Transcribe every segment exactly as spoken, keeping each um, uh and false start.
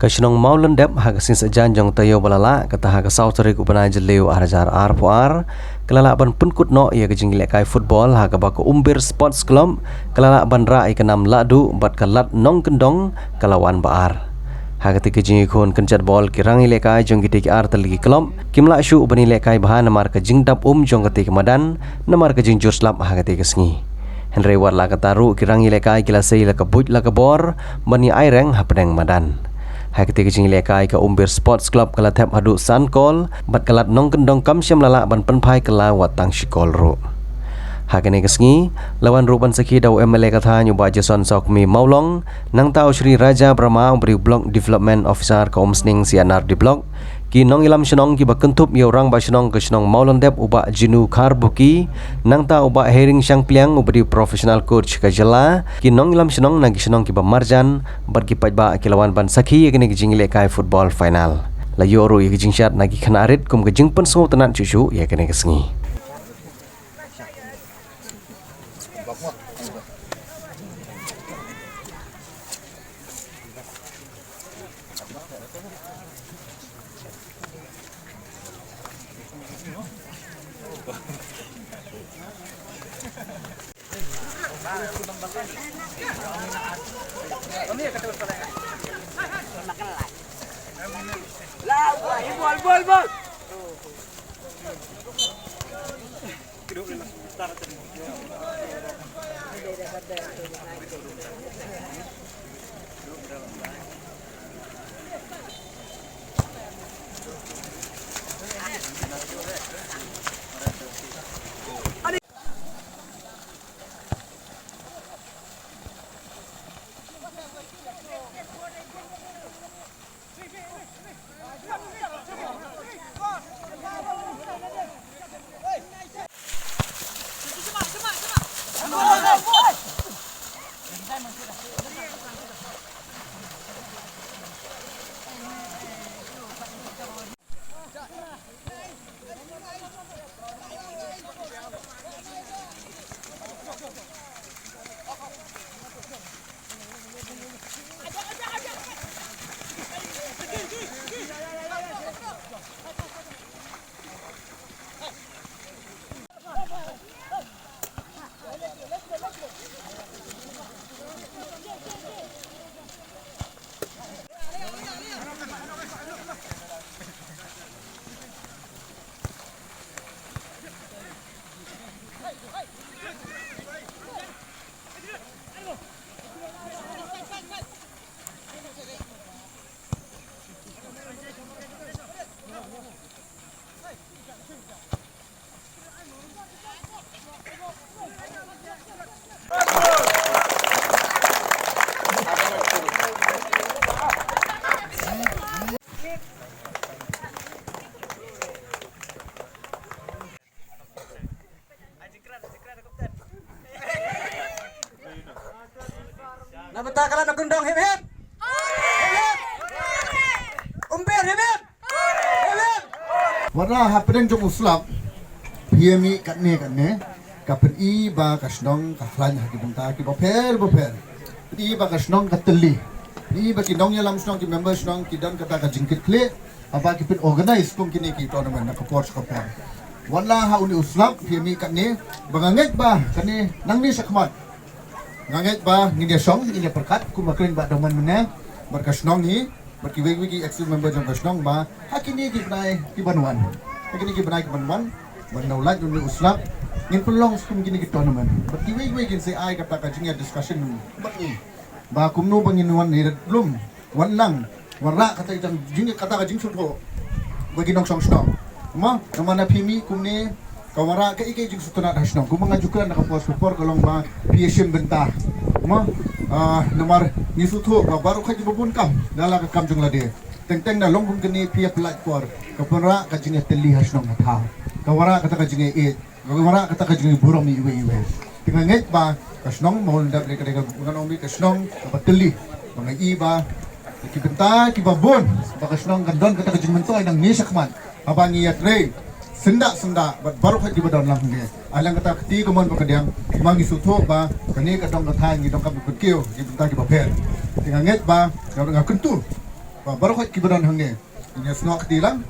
Ka shnong Mawlyndep ha ka sngi Saitjaiñ jong ka taïew ba la lah, kata ha ka saw tarik u bnai Jylliew ar hajar arphew ar, ka la lah ban pynkut noh ïa ka jingïalehkai football ha kaba ka Umbir Sports Club ka la lah ban rah ïa ka nam lahduh bad ka Lad Nongkyndong ka la wan ba ar. Ha katei ka jingïakhun kynjat ball, ki rangïalehkai jong kitei ki ar tylli ki club kim lah shuh ban ïalehkai bha namar ka jingdap um jong katei ka madan, namar ka jingjur slap ha katei ka sngi. Hynrei wat la katta ruh, ki rangïalehkai ki la sei la ka buit la ka bor ban ïa aireng hapdeng madan. Ha katei ka jingïalehkai, ka Umbir Sports Club ka la thep haduh san kol bad ka Lad Nongkyndong kam shym la lah ban pynphai kylla wat tang shi kol ruh. Ha kane ka sngi la wan ruh ban sakhi da u M L A ka thaiñ, u Bah Jason Sawkmie Mawlong, nangta u Shri Raja Brahma, u briew Block Development Officer ka Umsning C and R D Block, ki nongïalam shnong kiba kynthup ïa u rangbah shnong ka shnong Mawlyndep, u Bah Jinu Kharbuki, nangta u Bah Hering Shangpliang, uba dei u professional coach ka jylla, ki nongïalam shnong na ki shnong kiba marjan bad ki paidbah ki la wan ban sakhi ïa kane ka jingïalehkai football final. La ïoh ruh ïa ka jingshad na ki khynnah rit kum ka jingpynsngewtynnad shuh shuh ïa kane ka sngi. Na bynta ka Lad Nongkyndong, hip hip. Hip hip. Umbir, hip hip. Hip hip. Wat la hapdeng jong u slap, phi ïa mih katne katne, ka pyni ba ka shnong ka khlaiñ ha ki bynta kiba pher ba pher. Pyni ba ka shnong ka tylli. Pyni ba ki nongïalam shnong, ki member shnong ki don kata ka jingkitkhlieh haba ki pyn organize kum kine ki tournament na ka por sha ka por. Wat la ha une u slap phi ïa mih katne, ba nga ngeit ba kane nangne shakhmat, nga ngeit ba ngin ïa shong, ngin ïa pyrkhat kum ba kren ba da man mynne bad ka shnong hi, bad kiwei kiwei ki ex member jong ka shnong ba ha kine ki bnai ki ban wan, ha kine ki bnai ki ban wan, ban da u lait une u slap, ngin pynlong skum kine ki tournament. Bad kiwei kiwei kin sa ai kata ka jingïa discussion bad ngi ba kumno ba ngin wan ïa lum, wan lang, wan rah kata ka jing, kata ka jingsngewthuh ba ki nongshong shnong. Mo, namar na phi mih kumne, ka wanrah kaei kaei jingsngewtynnat ha shnong. Kumba nga ju kren na ka por sha ka por ka long ba phi ïa shim bynta. Mo, ah, namar ngi sngewthuh ba baroh khoit kiba bun kam da la ka kam jong lade. Teng teng na long kum kane phi ïa pynlait por, ka wanrah ka jingïatylli ha shnong ha thaw. Ka wanrah kata ka jingïaieit. Ka wanrah kata ka jingïaburom ïa iwei iwei. Te nga ngeit ba ka shnong Mawlyndep ka dei ka, ngan ong ba ka shnong kaba tylli. Ba nga i ba ki bynta kiba bun ba ka shnong kan don kata ka jingmyntoi nangne shakhmat. Haba ngi ïatrei syndah syndah bad baroh khoit kiba don lang hangne. Ai lang kata ka kti kamon ba ka diang, ma ngi sngewthuh ba kane ka dong ka thaiñ ngi donkam ban pynkiew ki bynta kiba pher. Te nga ngeit ba nga, nga kyntu Ba baroh kiba don hangne, ngin ïa snoh kti lang.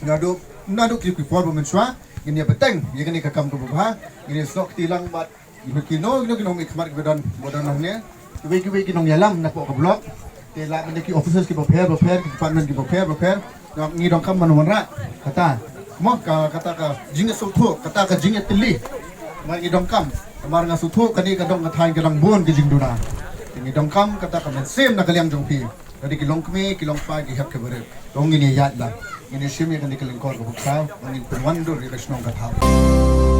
Naduh naduh ki ki por ba mynshuwa ngin ïa bteng ïa kane ka kam kaba bha. Ngin ïa snoh kti lang bad kino kino kino ki khmat kiba don ba don hangne. Kiwei kiwei ki nongïalam na poh ka block. Te la mynta ki officers kiba pher ba pher, ki department kiba pher ba pher. Ngi donkam ban wanrah kata, mo, ka kata ka jingïasngewthuh, kata ka jingïatylli. Ngi donkam, namar nga sngewthuh kane ka dong ka thaiñ ka dang bun ka jingduna. Ngi donkam kata ka mynsiem na ka liang jong phi. Lada ki longkmie ki longkpa ki hep ki barit, to ngin ïa ïaid lang. Ngin ïa shim ïa kane ka lyngkor kaba khraw, ngin pynwandur ïa ka shnong ka thaw.